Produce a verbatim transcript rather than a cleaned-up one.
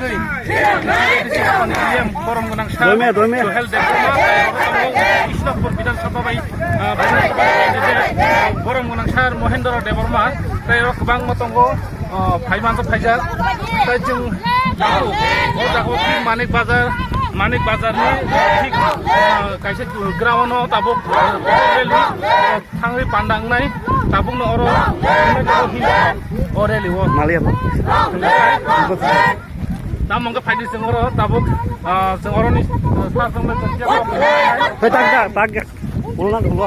bagwi, Borom gwnang sir Doimia, Doimia. Sohel Debbarma, tei oro tongo Krishnapur Bidhan Sabha bai, ah, Bidhan Sabha bai candidate, Borom gwnang sir Mohendra Debbarma, tei oro kwbangma tongo, ah, phaimansa phaijak. Tei chwng o jaga o thik Manik Bazar, Manik Bazar ni thik, ah, kaisa ground o tabuk, ah, rally, ah, thangwi panda wngnai, tabukno oro wngnai tongo himba o rally o. Maliya. Tamo hwnkhe phaidi chwng oro tabuk, ah, chwng oroni, ah, sar songbai tongkhe. Hei, tak, tak, tak. Ulo nang, ulo.